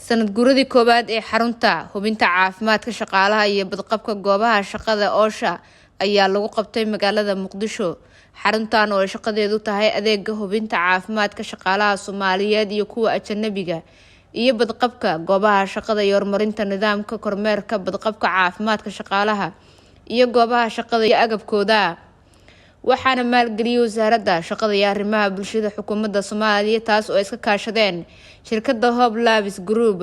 Sanad guuradii koowaad ee xarunta hubinta caafimaadka shaqaalaha iyo badqabka goobaha shaqada OSHA ayaa lagu qabtay magaalada Muqdisho. Xaruntan oo ay shaqadeedu tahay adeega hubinta caafimaadka shaqaalaha Soomaaliyeed iyo kuwa ajanabiga iyo badqabka goobaha shaqada iyo horumarinta nidaamka kormeerka badqabka caafimaadka shaqaalaha iyo goobaha shaqada iyo agabkooda, waxaana maalgeliyay Wasaaradda Shaqada iyo Arrimaha Bulshada, xukuumadda Soomaaliya, taas oo ay iska kaashadeen shirkadda Hope Labs Group.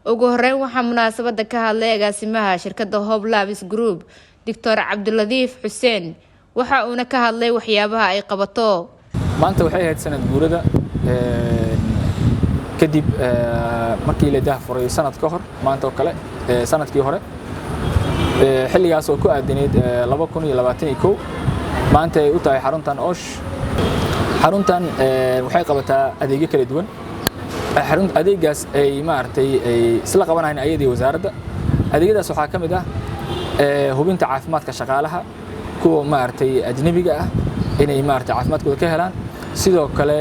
Ugu horeyn waxaa munaasabada ka hadlay agaasimaha shirkadda Hope Labs Group, Doctor Cabdiladiif Xuseen, waxa uuna ka hadlay waxyaabaha ay qabato. Maanta waxay ahayd sanad guurada kadib markii la daahfuray sanad ka hor maanta oo kale, sanadkii hore, xilligaas oo ku aadanayd 2021. Maanta ay u tahay xaruntan OSH. Xaruntan waxay qabataa adeegyo kala duwan. Adeegaas ay maaragtay ay isla qabanayaan ayadii wasaaradda. Adeegyadaas waxaa ka mid ah hubinta caafimaadka shaqaalaha, kuwa maaragtay ajnabiga ah, inay maaragtay caafimaadkooda ka helaan. Sidoo kale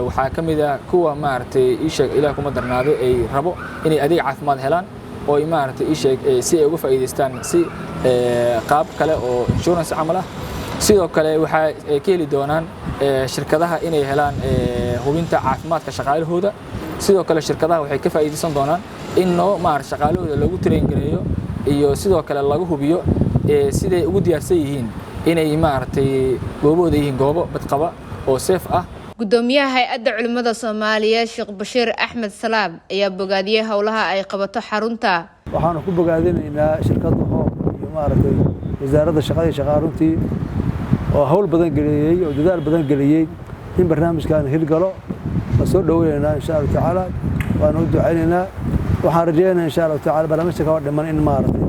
waxaa ka mid ah kuwa maaragtay, ii sheeg, Ilaah kuma darnaaday, ay rabo inay adeeg caafimaad helaan oo ay maaragtay, ii sheeg, si ay uga faa'iidaystaan si qaab kale oo insurance camal ah. Sidoo kale waxaa ay ka heli doonaan shirkadaha inay helaan hubinta caafimaadka shaqaalahooda. Sidoo kale shirkadaha waxay ka faa'iidaysan doonaan in noo maaragtay shaqaalahooda lagu train gareeyo iyo sidoo kale lagu hubiyo siday ugu diyaarsan yihiin inay maaragtay goobahooda yihiin goobo badqaba oo safe ah. Gudoomiyaha Hay-adda Culimada Soomaaliyeed, Sheekh Bashiir Axmed Salaam, ayaa bogaadiyey howlaha ay qabato xarunta. Waxaanu ku bogaadinaynaa shirkadda Hope iyo maaragtay Wasaaradda Shaqada iyo Shaqaa runtii oo hawl badan geliyey oo dadaal badan geliyey in barnaamijkan hirgalo. Waan soo dhoweynaynaa, insha Allahu tacaala, waana u ducaynaynaa. Waxaan rajaynaynaa, insha Allahu tacala, barnaamijka kaba dhiman in maaragtay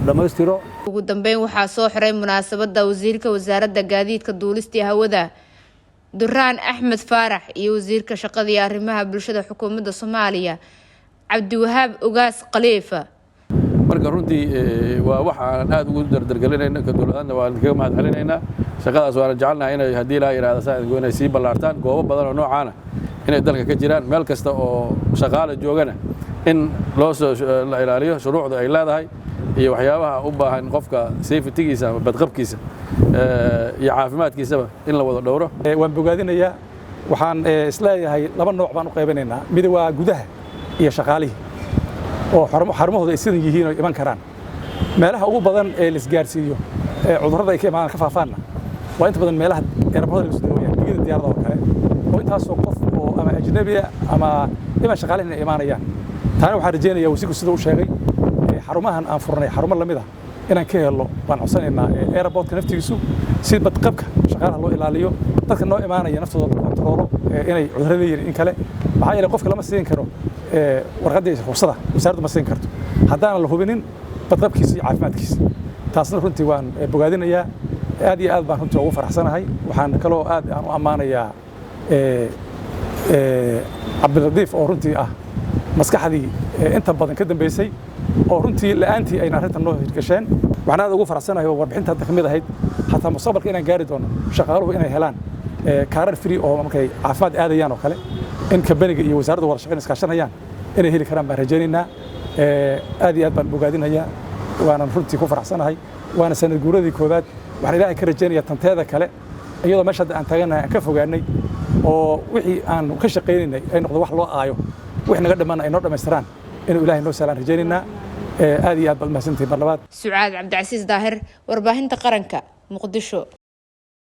dhammaystiro. Ugu dambeyn waxaa soo xiray munaasabadda wasiirka Wasaaradda Gaadiidka, Duulistii Hawada, Duraan Axmed Faarax, iyo wasiirka Shaqada iyo Arrimaha Bulshada xukuumadda Soomaaliya, Cabdiwahaab Ugaas Khaliifa. Marka runtii waa wax aan aad ugu dardargelinayna ka dowladaadna, waan kaga mahad celinaynaa shaqadaas, waana jecelnahay inay, haddii laa yidhahda saa, inay sii ballaartaan goobo badan oo noocaana inay dalka ka jiraan, meel kasta oo shaqaale joogana in loo soo la ilaaliyo shuruucda ay leedahay iyo waxyaabaha u baahan qofka safety-giisa ama badqabkiisa iyo caafimaadkiisaba in la wada dhowro. Waan bogaadinayaa. Waxaan isleeyahay laba nooc baan u qaybinaynaa. Mid waa gudaha iyo shaqaalihii oo xarumahooda ay sidan yihiin oo iman karaan. Meelaha ugu badan ee la isgaarsiiyo ee cudurrada ay ka imaadaan, ka faafaanna, waa inta badan meelaha airport-ada lagu soo daweeyaan, digida diyaarada oo kale, oo intaasoo qof oo ama ajnabiya ama iman shaqaalihin ay imaanayaan. Taana waxaan rajaynayaa, wasiirku sida u sheegay, xarumahan aan furnay xarumo lamid ah inaan ka helno baan codsanaynaa airportka naftigiisu, si badqabka shaqaalaha loo ilaaliyo, dadka noo imaanaya naftooda la kontaroolo inay cudurro leeyihiin in kale. Maxaa yeelay, qofka lama siin karo warqaddii ruqsada, wasaaraddu ma siin karto haddaanan la hubinin badqabkiisa iyo caafimaadkiisa. Taasna runtii waan bogaadinayaa, aad iyo aad baan runtii ugu faraxsanahay. Waxaan kaloo aad aan u ammaanayaa Cabdiladiif oo runtii ah maskaxdii inta badan ka dambeysay, oo runtii la'aantii ayna arrintan noo hirgasheen. Waxaan aad ugu faraxsanahay oo warbixinta hadda ka mid ahayd hataa mustaqbalka inaan gaari doono shaqaaluhu inay helaan kaarar free oo markay caafimaad aadayaan oo kale, in kambaniga iyo wasaaraddu wada shaqayn iskaashanayaan inay heli karaan baan rajaynaynaa. Aad iyo aad baan bogaadinayaa, waanan runtii ku faraxsanahay, waana sanad guuradii koowaad. Waxaan Ilaahay ka rajaynayaa tanteeda kale, iyadoo meesha hadda aan taaganahay aan ka fogaanay oo wixii aan ka shaqaynaynay ay noqdo wax loo aayo, wixii naga dhammaana ay noo dhammaystiraan, inuu Ilaahay noo sahlaan rajaynaynaa. Aad iyo aad baad mahadsantihiin mar labaad. Sucaad Cabdicasiis Daahir, Warbaahinta Qaranka, Muqdisho.